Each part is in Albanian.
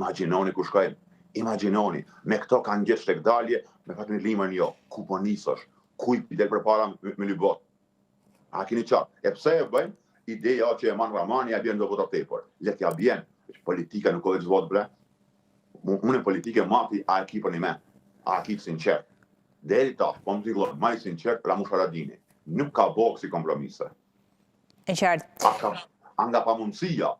Imagjinoni ku shkojmë. Imagjinoni, me këto kanë gjetë shtegdalje, me Fatmir Limajn jo. Ku po nisesh? Kujt i del përpara me lyp votë? A keni qartë? E pse e bëjmë? Ideja që e man Rrahmani ja bjen do vota tepër. Le t'ja bjen. Politika nuk o veç votë bre. Unë në politikë mati a e ki për një me. A e ki të sinqert. Deri tash, po më tingëllon, ma i sinqert Ramush Haradini. Nuk ka bo kësi kompromise. E qartë. A, ka, a nga pamundësia,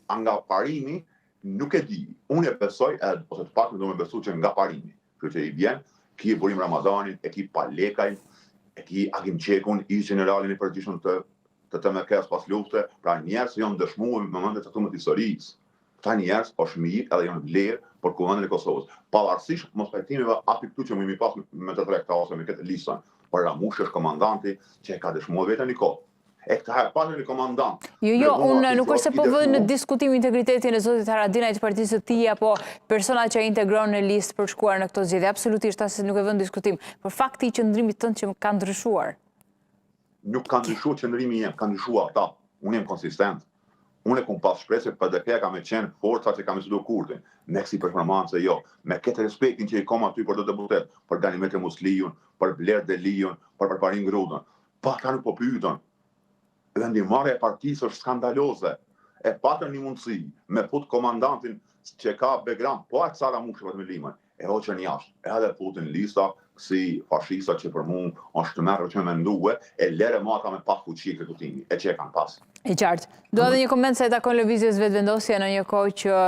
a nga parimi, nuk e di. Unë e besoj, edhe, ose të paktën do me besu që nga parimi. Kështu që i bjen, ki Burim Ramadanin, e ki Pal Lekajn, e ki Agim Çekun, ish gjeneralin e përgjithshëm të të TMK-s pas lufte, pra njerëz që janë dëshmuar në momente të caktuara të historisë. Këta njerëz është mirë edhe janë vlerë për Kuvendin e Kosovës. Pavarësisht mospajtimeve aty këtu që mund mi pas me të tre këta ose me këtë listën, por Ramushi është komandanti që e ka dëshmuar veten një kohë. E këta e patën një komandant. Jo, jo, unë nuk është se po vë në diskutim integritetin e zotit Haradinaj të partisë së tij apo personat që integron në listë për shkuar në këto zgjedhje. Absolutisht, as nuk e vë në diskutim. Por fakti i qëndrimit tënd që ka ndryshuar. Nuk ka ndryshuar qëndrimi jem, ka ndryshuar ata. Unë jam konsistent. Unë e kum pas shpresë se PDK ka me qenë forca që ka me sfidu Kurtin. Me kësi performance jo. Me këtë respektin që i kom aty për do deputet, për Ganimete Musliun, për Bler Deliun, për Përparim Grudën. Pa ata nuk po pyetën. Vendimmarrja e partisë është skandaloze. E patën një mundësi me fut komandantin që ka background, po aq sa Ramushi Fatmir Limaj, e hoqën jashtë, edhe futën lista si fashista që për mu është tmerr që me mendue, e lere ma ata me pas fuqi ekzekutimi, e që e kanë pas. E qartë. Dua edhe një koment sa i takon lëvizjes Vetëvendosje në një kohë që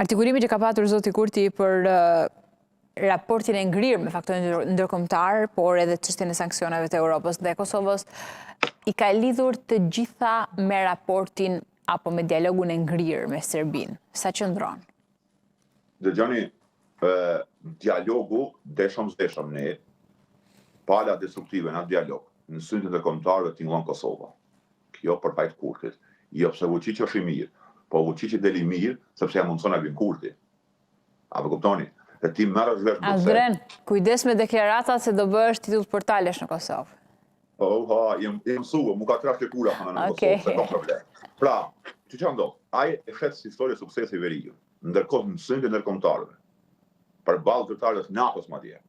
artikulimi që ka patur zoti Kurti për raportin e ngrirë me faktorin ndërkombëtar, por edhe çështjen e sanksioneve të Europës dhe Kosovës, i ka lidhur të gjitha me raportin apo me dialogun e ngrirë me Serbinë. Sa qëndron? Dëgjoni, dialogu deshëm s'deshëm ne, pala destruktive në dialog, në sytë ndërkombëtarëve tingëllon Kosova. Kjo për faj të Kurtit. Jo pse Vuçiqi është i mirë, po Vuçiqi del i mirë sepse ja mundëson Albin Kurti. A po kuptoni? Dhe ti merresh vesh në Bruksel. Asdren, kujdes me deklaratat se do bëhesh titull portalesh në Kosovë. Po, ha, jem, jem mësua, mu ka trash lëkura hana në Kosovë, s'e kam problem. Pra, që që ndodh? Ai e shet si histori suksesi veriu, ndërkohë në sytë e ndërkombëtarëve, përballë zyrtarëve të NATO-s madje.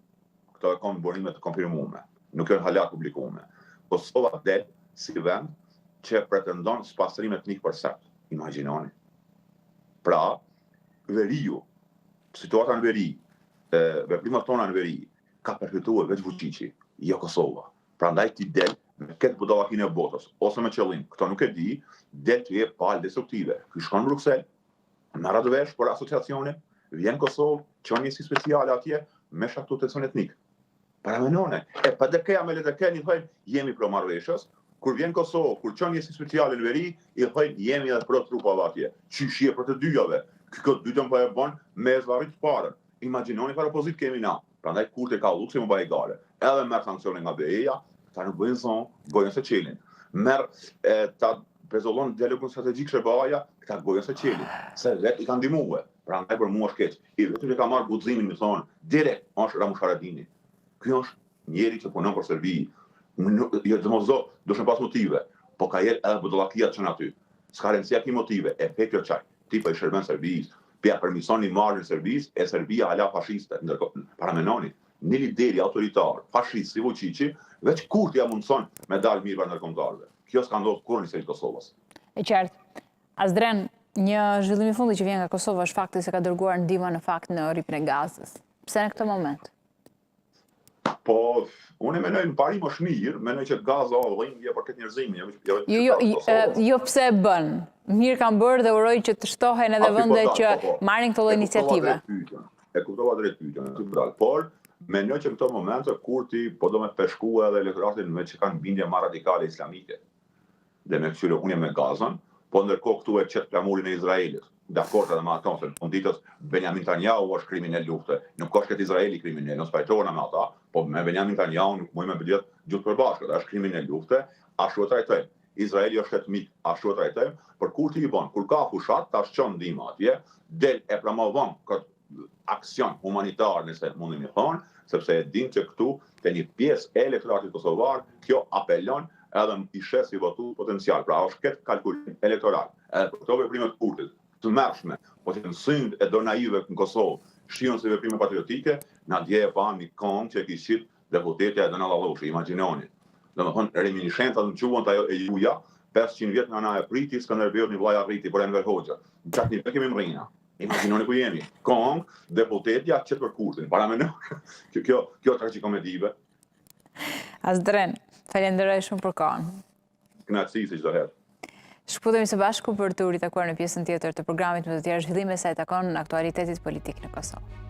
Këto e kam burime të konfirmuara, nuk janë hala të publikuara. Kosova del si vend që pretendon spastrim etnik për serbët. Imagjinoni. Pra, veriu, situata në veri, veprimet tona në veri, ka përfituar veç Vučići, jo Kosova. Prandaj ti del me këtë budallakinë e botës, ose me qëllim, këto nuk e di, del që je palë destruktive. Ky shkon në Bruksel, merret vesh për asociacionin, vjen në Kosovë, çon njësi speciale atje, me shkaktu tension etnik. Paramenone, e PDK-ja me LDK-n i thojnë jemi pro marrëveshjes, kur vjen Kosovë, kur çon njësi speciale në veri, i thojnë jemi edhe pro trupave atje. Qysh je për të dyjave? Ky këtë dytën po e bën me zvarrit të parën. Imagjinoni çfarë opozitë kemi na. Prandaj Kurti ka luksin me ba hajgare. Edhe merr sanksione nga BE-ja, këta nuk bëjnë zo, gojën s'e çelin. Merr e ta pezullon dialogun strategjik SHBA-ja, këta gojën s'e çelin, se vet i kanë ndihmuar. Prandaj për mua është keq. I vetmi që ka marrë guximin me thonë direkt është Ramush Haradini. Ky është njeri që punon për Serbi. Nuk, jo domosdo, duhesh me pas motive, po ka herë edhe budallakia të çon aty. S'ka rëndësi a ki motive, efekti është qaj. Ti po i shërben Serbisë, po ja përmison imazhin Serbisë, e Serbia hala fashiste. Ndërkohë, paramenoni, një lideri autoritar, fashist si Vučići, veç Kurti ja mundëson me dalë mirë para ndërkombëtarëve. Kjo s'ka ndodhur kurrë në historinë e Kosovës. E qartë. Asdren, një zhvillim i fundit që vjen nga Kosova është fakti se ka dërguar ndihma në fakt në Rripin e Gazës. Pse në këtë moment? Po, unë e menoj në parim është mirë, menoj që Gaza o dhimbje për këtë njerëzimin, jo, jo, jo, jo, jo pse e bën. Mirë kanë bërë dhe uroj që të shtohen edhe po vende që po, po. marrin këto lloj iniciative. E kuptova drejt pyetjen, e kuptova. Por menoj që në këto momente Kurti po do me peshku edhe elektoratin me që kanë bindje më radikale islamike. Dhe me këqyre unë jam me Gazën, po ndërkohë këtu e qet flamurin e Izraelit. Dakord edhe me ato, se në fund ditës Benjamin Netanyahu është kriminel lufte, nuk është këtë Izraeli kriminel, nuk pajtohena me ata, po me Benjamin Netanyahu nuk mujmë me gjet gjuhë të përbashkët, është kriminel lufte, ashtu e trajtojmë. Izraeli është shtet mik, ashtu e trajtojmë, por Kurti i bën, kur ka fushat, tash çon ndihmë atje, del e promovon këtë aksion humanitar, nëse mundemi thonë, sepse e dim që këtu te një pjesë e elektoratit kosovar, kjo apelon edhe i sheh si votues potencial. Pra është këtë kalkulim elektoral. Edhe për këto veprime të Kurtit, të tmerrshme, Po që në sytë e do naivëve në Kosovë, shihen si veprime patriotike, na dje e pamë një kongë që e kish qit deputetja Edona Llalloshi, imagjinoni. Domethënë, reminishencat më çuan te ajo e juja, 500 vjet nga na e priti, Skënderbeut një vllai arriti për Enver Hoxha. Në qatë nivel kemi mrri na. Imagjinoni ku jemi. Kongë, deputetja qet për Kurtin. Paramendo. Kjo, kjo, kjo tragjikomedi be. Asdren, falenderoj shumë për kohën. Kënaqësi si çdo herë. Shkëputemi së bashku për t'u ritakuar në pjesën tjetër të programit me të tjera zhvillime sa i takon aktualitetit politik në Kosovë.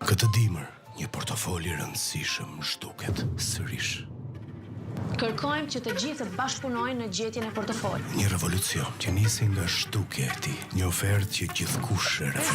Këtë dimër, një portofol i rëndësishëm zhduket sërish. Kërkojmë që të gjithë të bashkëpunojnë në gjetjen e portofolit. Një revolucion që nisi nga zhdukja e tij, një ofertë që gjithkush e refuzoi.